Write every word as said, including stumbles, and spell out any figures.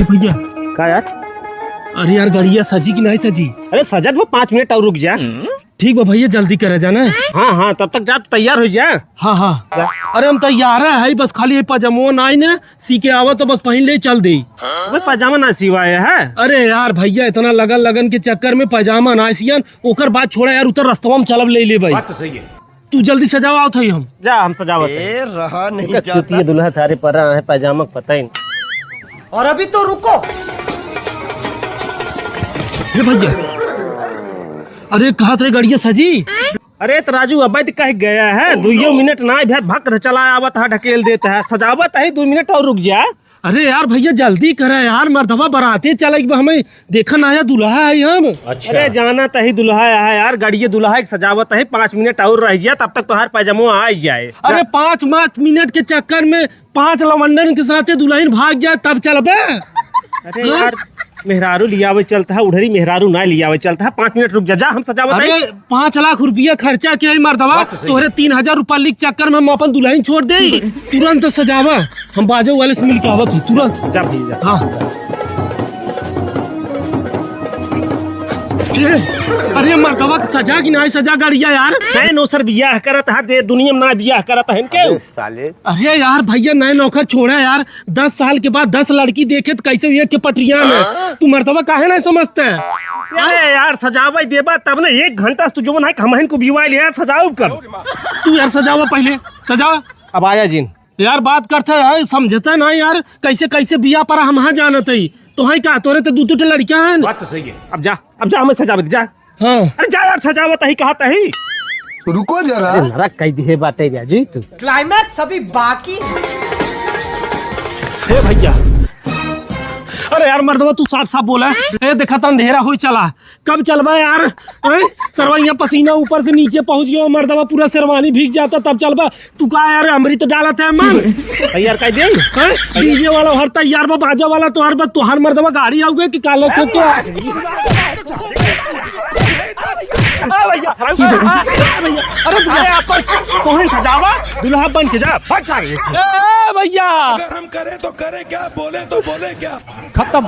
ए भइया। का यार? अरे यार, गड़िया सजी कि नाहीं सजी? अरे सजत बा, पाँच मिनट अउर रुक जा। ठीक बा भइया, जल्दी करे जा ना। हाँ, हाँ, तब तक जा, तैयार होइ जा। हाँ, हाँ। अरे हम तैयार है, बस खाली ये पजामो नाहीं ना, सी के आवा तो बस पहिन ले चल देई। अबे पजामा ना सिवाए है? अरे यार भइया, इतना लगन लगन के चक्कर में पजामा ना सियन, ओकर बात छोड़ा यार, उतर रस्तवा में चलब ले ले भाई। बात तो सही है। तू जल्दी सजावा, आवत हई हम। जा, हम सजावत हई। ए, रहा नहीं एकर जाता। चुतिया दुल्हा सारे परा है, पैजामा के पता ही नहीं। और अभी तो रुको। ए भइया, अरे कहत रहे गड़िया सजी। अरे त राजू, अबे त कह गया है, दुइयो मिनट ना भे भक्त चला आवत है, ढकेल देत है, सजावत है, दुइ मिनट अउर रुक जा। अरे यार भइया, जल्दी करा यार, मर्दवा बराते चले के बा, हमें देखा नया दुल्हा है हम। अच्छा। अरे जाना तही दुल्हा है यार, गड़िए दुल्हा के सजावत है, पाँच मिनट अउर रह गया, तब तक तोहार पैजामो आ ही जाए। अरे पाँच, पाँच मिनट के चक्कर में पाँच लवंडन के साथे दुल्हन भाग जाए, तब चलबे? अरे हाँ? यार, मेहरारू लियावे चलता है, उढ़री मेहरारू ना लियावे चलता है, पाँच मिनट रुक जा, जा, हम सजावत है। अरे पाँच लाख रुपया खर्चा किया है मर्दवा, बात तो सही है। तोहरे तीन हजार रुपया के चक्कर में हम अपन दुल्हन छोड़ देई। तुरंत सजावा, हम बाजो वाले से मिल के आवत ही तुरंत। जा भइया, जा। हाँ। ए, अरे मर्दवा, सजा कि नाहीं सजा गड़िया यार? नए नौसर बियाह करत है, दे दुनिया में ना बियाह करत है इनके। अरे साले। अरे यार भइया, नए नौकर छोड़ा यार, दस साल के बाद दस लड़की देखे त कैसे एक के पटिया में। हाँ? तू मर्दवा काहे नाहीं समझते है? अरे यार, सजावे देबा तब ना, एक घंटा से तू जवन है हमहिन को बिवाइल यार, सजाउब कब? तू यार सजावा पहिले, सजा। अब आया जिन। यार बात करते है, समझते ना यार, कैसे कैसे बिया पर हम हाँ जानत है। तो है का, तोरे तो दू दू ठे लड़कियां हैं। बात तो सही है। अब जा, अब जा, हमें सजावे दे, जा। हाँ। अरे जा यार, सजावत ही कहत ही। रुको जरा। अरे नरक कह दिहे बाटे राजू तू। क्लाइमैक्स अभी बाकी है। हे भइया, अरे यार मर्दवा, तू साफ साफ बोला। ए देखा त अंधेरा होइ चला, कब चलबा यार? हैं? सरवा यहाँ पसीना ऊपर से नीचे पहुँच गया, मर्दवा पूरा शेरवानी भीग जाता, तब चलबा। तू का यार अमृत डालत है मन? तैयार कर दे। हैं? डीजे वाला हर तैयार बा, बाजा वाला तो हर बा, तोहार मर्दवा गाड़ी आउगे कि काले के क्या? ए भइया, ए भइया, अरे भइया, अपन तोहन सजावा, दुल्हा बन के जा, भाग सारे। ए भइया। अगर हम करें तो करें क्या, बोले तो बोले क्या? खत्म।